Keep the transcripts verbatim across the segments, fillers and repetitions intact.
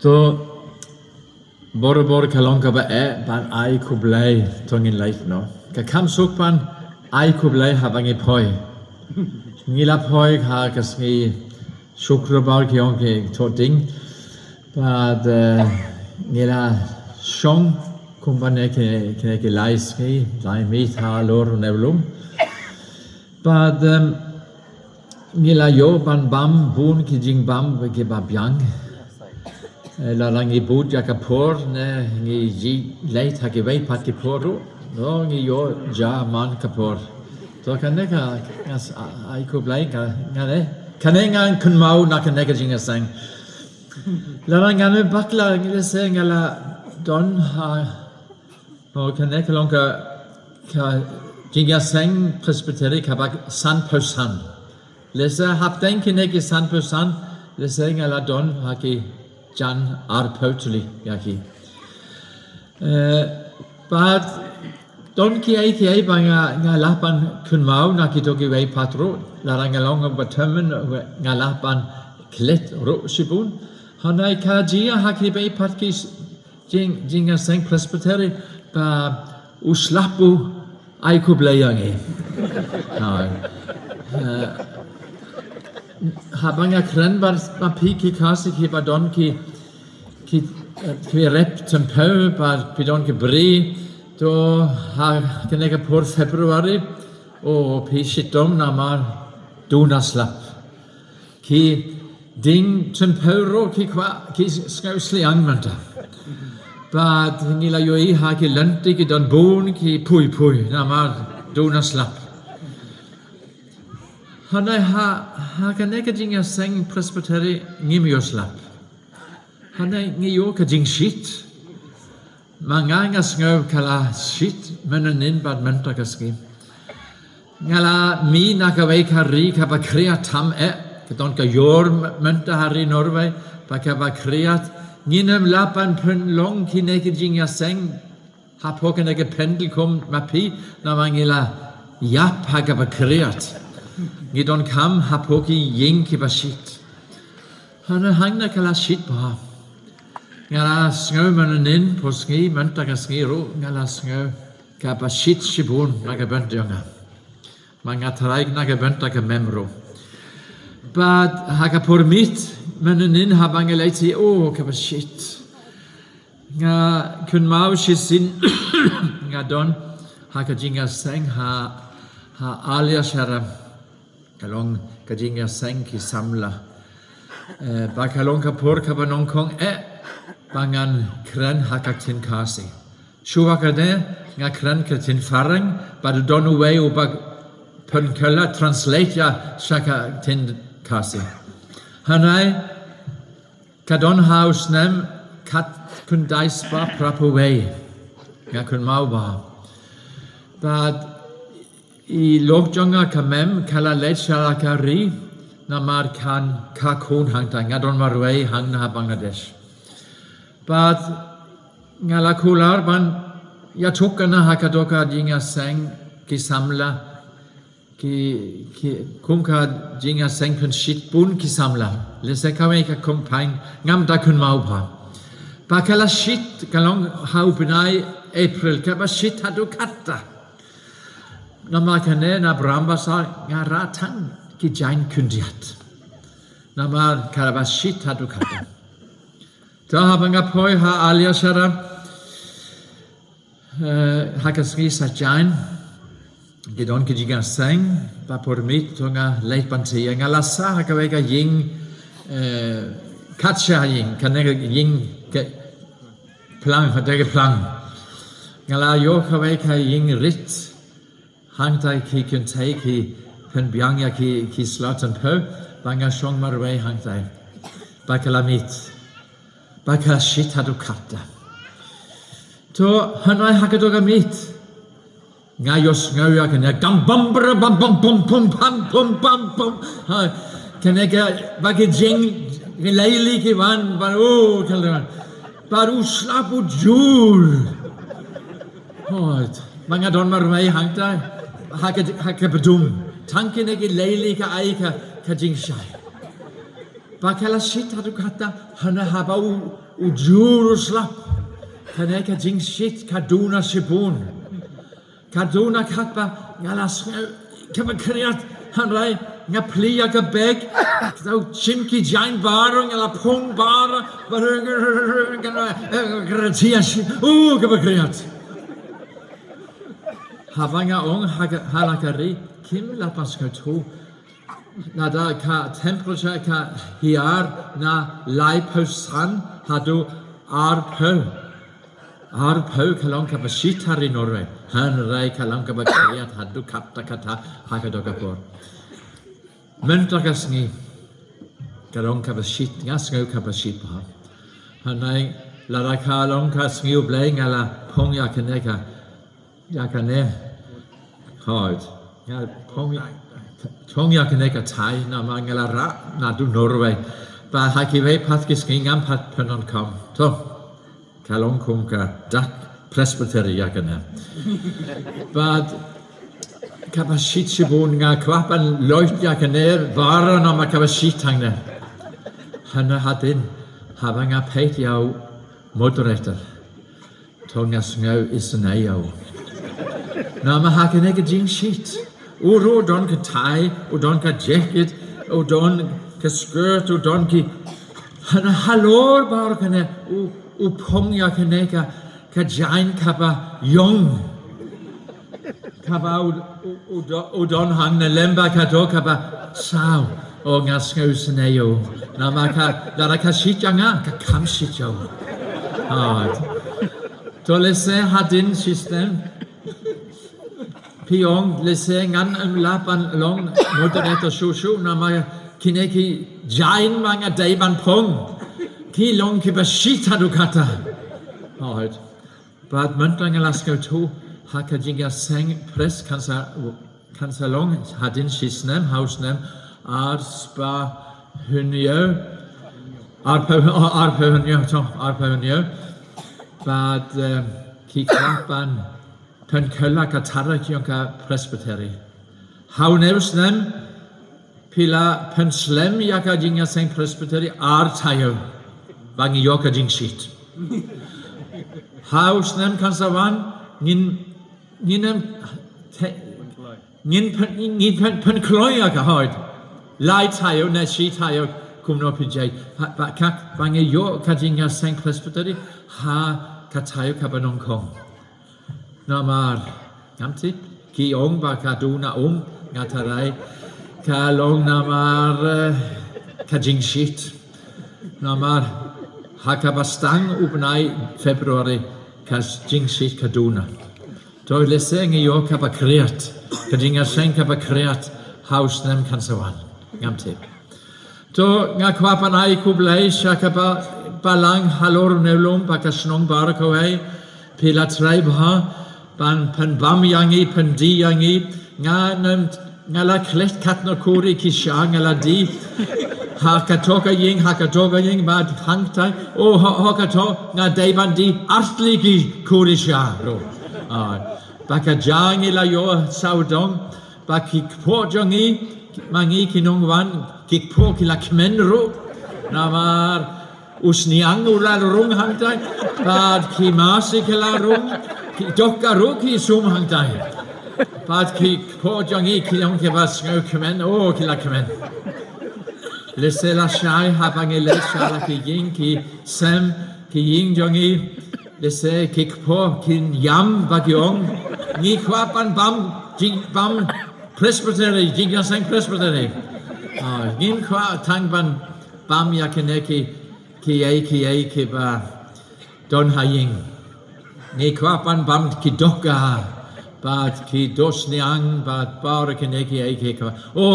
To, borabor ka long kaba eh ban ai khublei, to ngin leit noh. Ka kham suk ban ai khublei haba ngi poi. Ngi la poi ha ka sngi Shukribar ki ong ki Thohdieng. Bad, eh, ngi la shong kumba ne ki, ki, ki lai sngi, lai miet halor ne u lum. Bad, em, ngi la ïoh ban bam bun ki jingbam kiba biang. Eh, lada ngi bud ïa ka por ne ngi ïaleit ha kiwei pat ki por ruh. To ngi ïoh ja man ka por. To kane ka, nga sa, ai khublei ka, nga ne. Kane ngan kynmaw na kane ka jingïaseng. Lada ngan ym bakla, ngi lehse nga la don ha, oh, kane ka long ka, ka jingïaseng Presbytery kaba sanphew san. Lehse hapdeng kine ki sanphew san, lehse nga la don ha ki jan arphew tylli ïa ki. Eh, bad don kiei kiei ba nga, nga lah ban kynmaw na kito kiwei pat ruh, lada nga long ba tymmen, nga lah ban klet ruh shibun. Hangne ka jia ha kiwei pat ki s-, jing, jingïaseng Presbytery ba u slap u ai khublei ïa ngi. Ha. Eh, haba nga kren bad, bad phi ki Khasi kiba don ki, ki, eh, ki rep tympew bad phi don ki bri, to ha kane ka por February, oh, phi shitom namar duna slap. Ki dieng tympew ruh ki kwah, ki sngew sliang mynta. Bad ngi la ïohi ha ki lynti ki don bun ki pui pui namar duna slap. Hangne ha, ha kane ka jingïaseng Presbytery ngim ïoh slap. Hangne ngi ïoh ka jingshit. Ma nga nga sngew ka la shit mynhynnin bad mynta ka sngi. Nga la mih na kawei ka ri kaba khriat tam eh, ka don ka ïor m-, mynta ha ri Norway, bad kaba khriat, ngin ym lah ban pynlong kine ki jingïaseng hapoh kane ka pandal kum ma phi, namar ngi la ïap ha kaba khriat. Ngi donkam hapoh ki ïing kiba shit. Hangne hangne ka la shit bha. Nga la sngew mynhynnin, pyrshah mynta ka sngi ruh, nga la sngew kaba shit shibun na ka bynta jong nga. Ma nga tharai na ka bynta ka mem ruh. Bad ha ka por miet mynhynnin haba nga leit, oh, kaba shit. Nga kynmaw shisien nga don ha ka jingïaseng ha, ha Aylesfjord. Ka long ka jingïaseng ki samla. Eh, bad ka long ka por kaba nyngkong eh ba ngan kren ha ka ktien Khasi. Shuwa kane nga kren ka ktien Phareng, bad don uwei uba pynkylla, translate ïa sha ka ktien Khasi. Hangne ka don ha u snem khatkhyndai spah phra phew wei. Nga kynmaw bha. Bad i lok jong nga ka mem ka la leit sha la ka ri namar kan ka khun hangta, nga don marwei hangne ha Bangladesh. Bad nga la kular ban ïathuh kane ha kato ka jingïaseng ki samla, ki, ki, kum ka jingïaseng pynshit bun ki samla. Lehse kawei ka campaign ngam da kynmaw bha. Bad ka la shit, ka long ha u bnai April, kaba shit haduh katta. Namar kane na Bramasa nga rah tang ki jaiñ khyndiat. Namar kaba shit haduh katta. To haba nga poi ha Aylesfjord, eh, ha ka sngi Saitjaiñ, ki don ki jingïaseng, bad por miet to nga leit ban thiah, nga la sah ha kawei ka ïing, eh, katshah ïing, kane ka ïing ka plang, ha ka plang. Nga la ïoh kawei ka ïing rit, hangtai ki kynthei ki pynbiang ïa ki, ki sla tympew, bad nga shong marwei hangtai. Bad ka la miet. Bad ka la shit haduh katta. To hangne ha kato ka miet nga ïohsngew ïa kane kam bam bra bam bam pum pum pam pum pam pum. Ha, kane ka, bad ki jing, ki leili ki wan, bad, oh, kane, bad u slap u jur. Hooid, ma nga don marwei hangta, ha ka, ha ka bdum. Tang kine ki leili ka ai ka, ka jingshai. Bad ka la shit haduh katta, hangne haba u, U jur u slap. Kane ka jingshit ka duna shibun. Ka duna katba nga la sngew kaba khriat, hynrei nga plie ïa ka bag. Ka dei shim ki jaiñ baroh, nga la phong baroh. Baroh, gracias. Uh, kaba khriat. Haba nga ong ha ka, ha la ka ri, kim lah ban sngewthuh. Lada ka temperature ka hiar na laiphew san haduh arphew. Arphew ka long kaba shit ha ri Norway. Hynrei ka long kaba khriat haduh katta katta ha ka doh ka por. Mynta ka sngi ka long kaba shit, nga sngew kaba shit bha. Hynrei lada ka long ka sngi U Blei, nga la phong ïa kane ka, ïa kane. Hooid. Nga phong, phong ïa kane ka tai namar nga la rah naduh Norway. Bad ha kiwei pat ki sngi ngam pat pyndonkam. To, ka long kum ka dak Presbytery ïa kane. Bad kaba shit shibun, nga kwah ban leit ïa kane baroh namar kaba shit hangne. Hynrei hadien, haba nga peit ïa u moderator, to nga sngew isynei ïa u. Namar ha kane ka jingshit, u ruh u don ka tai, u don ka jacket, u don ka skirt, u don ki, hynrei halor baroh kane, u, u phong ïa kane ka, ka jaiñ kaba ïong. Kaba u, u, u do-, u don hangne lem bad ka doh kaba saw. O, nga sngew isynei ïa u. Namar ka, lada ka shit ïa nga, ka kham shit ïa u. Ah. To, lehse hadien shisnem, phi ong, lehse ngan ym lah ban long moderator shuh shuh namar kine ki jaiñ ba nga dei ban phong, ki long kiba shit haduh katta. Hooid. Bad mynta nga la sngewthuh, ha ka jingïaseng Pres kan sa, kan sa long hadien shisnem, ha u snem arspah hynñiew, arphew, oh, arphew hynñiew, to, arphew hynñiew. Bad, em, ki kwah ban pynkylla ka tnat jong ka Presbytery. Ha une u snem, phi la pynslem ïa ka jingïaseng Presbytery ar taïew ba ngi ïoh ka jingshit. Ha u snem kan sa wan, ngin, ngin ym te-, ngin pyn, ngin pyn, pynkloi ïa ka, hooid. Lai taïew ne shi taïew, kumno phi jai. Ha, ba ka, ba ngi ïoh ka jingïaseng Presbytery ha ka taïew kaba nyngkong. Namar, ngam tip, ki ong ba ka duna um, nga tharai ka long namar, eh, ka jingshit. Namar, ha kaba sdang u bnai February, ka jingshit ka duna. To, lehse ngi ïoh kaba khriat, ka jingïaseng kaba khriat, ha u snem kan sa wan. Ngam tip. To, nga kwah ban ai khublei sha ka ba-, balang halor une u lum bad ka shnong baroh kawei, phi la trei bha ban pynbam ïa ngi, pyndie ïa ngi. Nga nym, nga la klet katno kuri ki sha nga la die. Ha kato ka ïing, ha kato ka ïing, bad hangtai, o, ho, ho kato, nga dei ban die artylli ki kuri sha ruh. Ah, bad ka ja ngi la ïoh sawdong, bad ki kpoh jong ngi, ma ngi ki nongwan, ki kpoh ki la kmen ruh. Namar u sniang u la rung hangtai, bad ki masi ki la rung, ki dohka ruh ki sum hangtai. Bad ki kpoh jong ngi ki long kiba sngew kmen, o, ki la kmen. Lehse lashai haba ngi leit sha la ki ïing ki sem, ki ïing jong ngi, lehse ki kpoh kin ïam ba ki ong, ngi kwah ban bam, jing, bam Presbytery, jingïaseng Presbytery. Ah, ngim kwah tang ban bam ïa kine ki, kiei kiei kiba don ha ïing. Ngi kwah ban bam ki dohka, bad ki dohsniang, bad baroh kine kiei kiei kiba. O,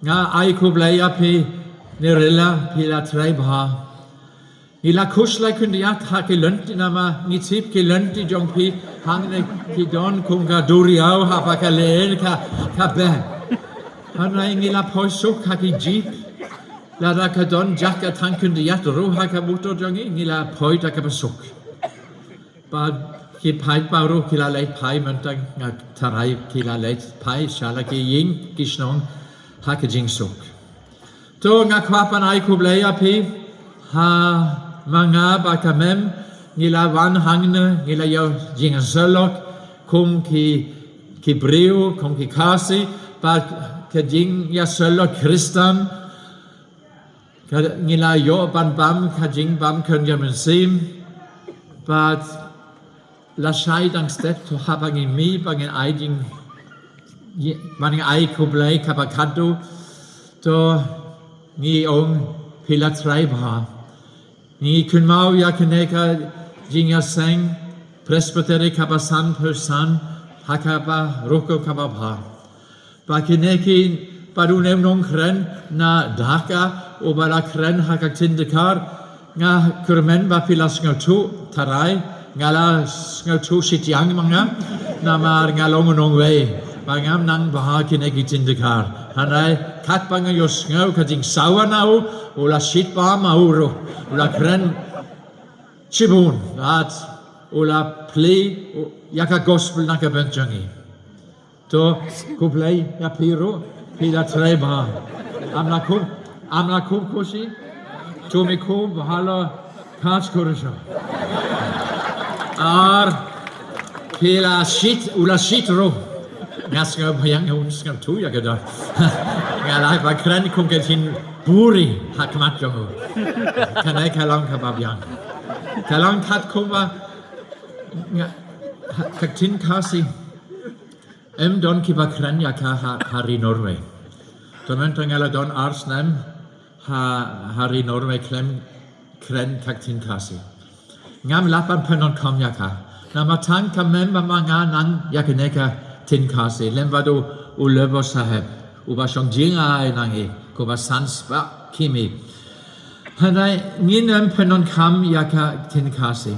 nga ai khublei ïa phi, Nerila, phi la trei bha. Ngi la khuslai khyndiat ha ki lynti namar ngi tip ki lynti jong phi hangne ki don kum ka duriaw haba ka lyer ka, ka beh. Hynrei ngi la poi suk ha ki jeep. Lada ka don jaka tang khyndiat ruh ha ka motor jong ngi, ngi la poi da kaba suk. Bad ki paid baroh ki la leit phai, mynta nga tharai ki la leit phai sha la ki ïing ki shnong ha ka jingsuk. To, nga kwah ban ai khublei ïa phi ha Ma nga bad ka mem ngi la wan hangne, ngi la ïoh jingïasyllok kum ki, ki briew, kum ki Khasi, bad ka jingïasyllok Khristan, ka ngi la ïoh ban bam ka jingbam Kynja Mynsiem, bad lashai dang step to haba ngi mih ba ngin ai jing, ba ngin ai khublei kaba khadduh, to ngi ong phi la trei bha. Ngi kynmaw ïa kane ka jingïaseng Presbytery kaba sanphew san ha kaba rukom kaba bha. Ba kine ki, ba une u nongkren na Dhaka uba la kren ha ka ktien Dkhar, nga kyrmen ba phi la sngewthuh tharai, nga la sngewthuh shiteng ma nga, namar nga long u nongwei ba ngam nang bha kine ki ktien Dkhar. Hynrei katba nga ïohsngew ka jingsawa na u, u la shit bha ma u ruh, u la kren shibun, bad u la plie ïa ka gospel na ka bynta jong ngi. To, khublei ïa phi ruh, phi la trei bha. Am la khum, am la khum khushi, to me khum bha la kaj khursha. Ar phi la shit, u la shit ruh. Nga sngewbiang, um sngewthuh ïa kata. Nga la ba kren kum ka ktien buri ha khmat jong u. Kane ka long kaba biang. Ka long katkum ba nga, ha, ka ktien Khasi. Em don kiba kren ïa ka ha, ha ri Norway. To mynta nga la don ar snem ha, ha ri Norway khlem kren ka ktien Khasi. Ngam lah ban pyndonkam ïa ka. Namar tang ka mem bad ma nga nang ïa kane ka ktien Khasi. Lem bad u, u Lebo Saheb, uba shong jngai na ngi, kumba san spah kimi. Hynrei ngin ym pyndonkam ïa ka ktien Khasi.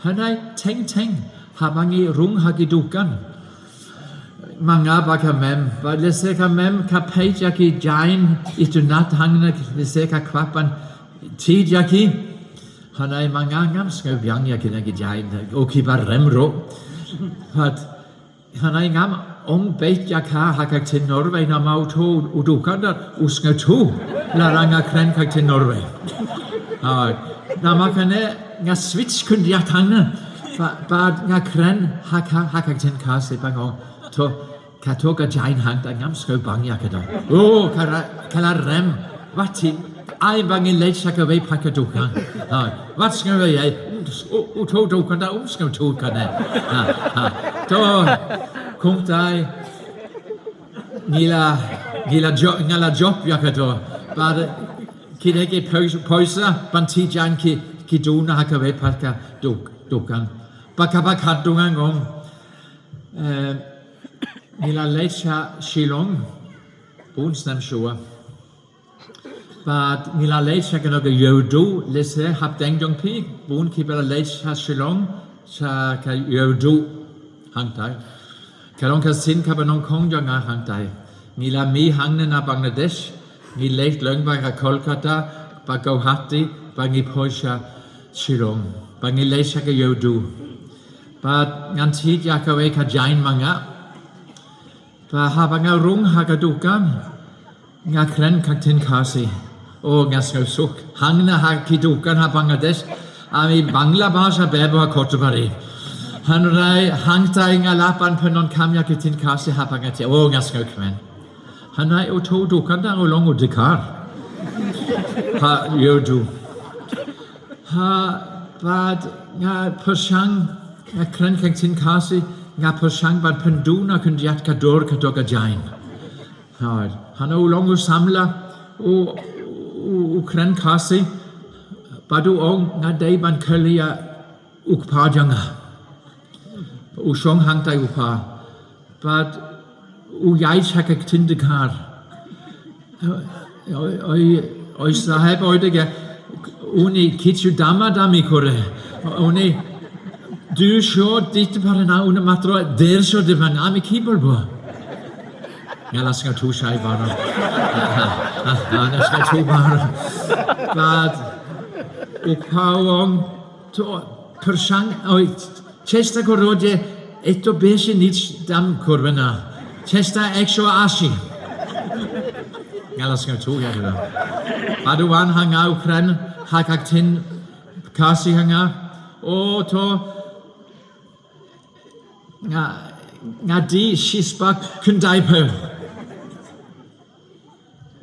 Hynrei teng teng haba ngi rung ha ki dukan, ma nga bad ka mem, bad lehse ka mem ka peit ïa ki jaiñ itynnad hangne, lehse ka kwah ban thied ïa ki. Hynrei ma nga ngam sngewbiang ïa kine ki jaiñ, oh kiba rem ruh. Bad hynrei ngam ong beit ïa ka ha ka ktien Norway namar uto u dukandar u sngewthuh lada nga kren ka ktien Norway. Hooid, namar kane nga switch khyndiat hangne, ba, bad nga kren ha ka, ha ka ktien Khasi bad nga ong, to, kato ka jaiñ hangta ngam sngewbang ïa kata. Oh, ka la, ka la rem. Wat thied, ai ba ngin leit sha kawei pat ka dukan. Ha, wat sngewbha ïa, u, u, uto u dukandar um sngewthuh kane. Ha, ha. To, kumta ngi la, ngi la jop, nga la jop ïa kato. Bad kine ki poi-, poisa ban thied jaiñ ki, ki duna ha kawei pat ka duk-, dukan. Bad kaba khatduh nga ong, eh, ngi la leit sha Shillong bun snem shuwa. Bad ngi la leit sha kano ka Ïewduh, lehse hapdeng jong phi bun kiba la leit sha Shillong, sha ka Ïewduh hangtai. Ka long ka sien kaba nyngkong jong nga hangtai. Ngi la mih hangne na Bangladesh, ngi leit lyngba ka Kolkata bad Guwahati bad ngi poi sha Shillong bad ngi leit sha ka Ïewduh. Bad ngan thied ïa kawei ka jaiñ ma nga. Bad haba nga rung ha ka dukan, nga kren ka ktien Khasi. Oh, nga sngewsuk. Hangne ha ki dukan ha Bangladesh, আমি বাংলা ভাষা ব্যবহার করতে পারি। Hynrei hangtai nga lah ban pyndonkam ïa ka ktien Khasi haba nga thied. Oh, nga sngewkmen. Hynrei uto u dukandar u long u Dkhar. Ha, Ïewduh. Ha, bad nga pyrshang, nga kren ka ktien Khasi, nga pyrshang ban pynduna khyndiat ka dur kato ka jaiñ. Hooid, hana u long u samla, u, u, u kren Khasi, bad u ong nga dei ban kylli ïa u kpa jong nga. U shong hangtai u kpa. Bad u ïaid sha ka ktien Dkhar. Oi, oi, oi, saheb, oi, dega. Une কিছু দামাদামি করে। Une দুশো দিতে পারে না, une মাত্র দেড়শো দেবেন। আমি কি বলবো? Nga la sngewthuh shai baroh. Nga la sngewthuh baroh. Bad u kpa u ong, to pyrshang, oi, চেষ্টা করো যে একটু বেশি নিচু দাম করবে না, চেষ্টা একশো আশি। Nga la sngewthuh ïa kata. Bad u wan ha nga u kren ha ka ktien Khasi ha nga. O to, nga, nga dih shispah khyndaiphew.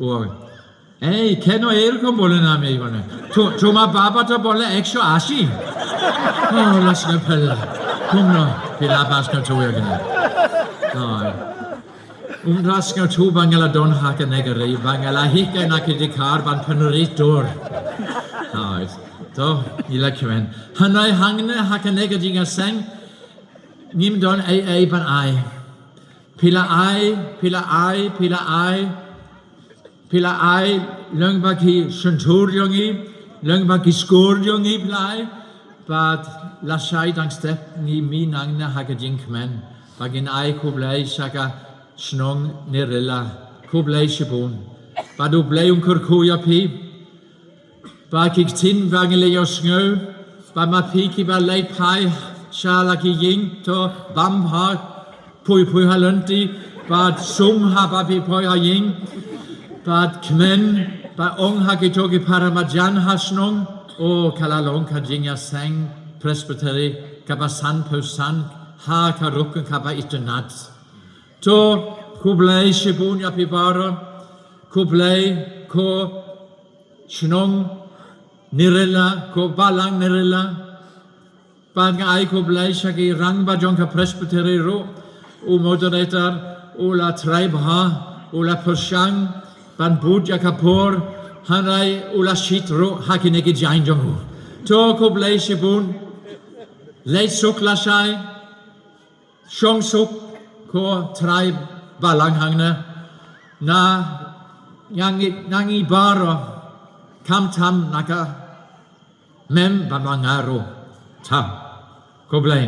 Oi. Ei, keno eirkom bole na me bole. To, to ma baba to bole eksho ashi. O, las na pella. Kumno, pila pas ka to ya gana. Oi. Um ras nga tu ba nga la don ha kane ka ri, ba nga la hikai na ki dkhar ban pynrit dur. Oi. To, ngi la kmen. Hangne hangne ha kane ka jingïaseng. Ngim don ei ei ban ai. Phi la ai, phi la ai, phi la ai. Phi la ai, lyngba ki shyntur jong ngi, lyngba ki skur jong ngi phi la ai. Bad lashai dang step ngi mih nangne ha ka jingkmen. Ba ngin ai khublei sha ka shnong Nirila. Khublei shibun. Bad U Blei un kyrkhu ïa phi. Ba ki ktien ba ngi la ïohsngew, ba ma phi kiba leit phai sha la ki ïing to bam ha poi poi ha lynti, bad sum haba phi poi ha ïing, bad kmen, bad ong ha kito ki para marjan ha shnong, o ka la long ka jingïaseng Presbytery kaba sanphew san ha ka rukun kaba itynnad. To, khublei shibun ïa phi baroh, khublei ko shnong Nirila, ko balang Nirila. Bad nga ai khublei sha ki rangbah jong ka Presbytery ruh, u moderator, u la trai bha, u la pyrshang ban bud ïa ka por, hynrei u la shit ruh ha kine ki jaiñ jong u. To khublei shibun, leit suk lashai, shong suk ko trai balang hangne. Na nga ngi, nga ngi baroh, khamtam na ka mem ba ma nga ruh. Tam. Khublei.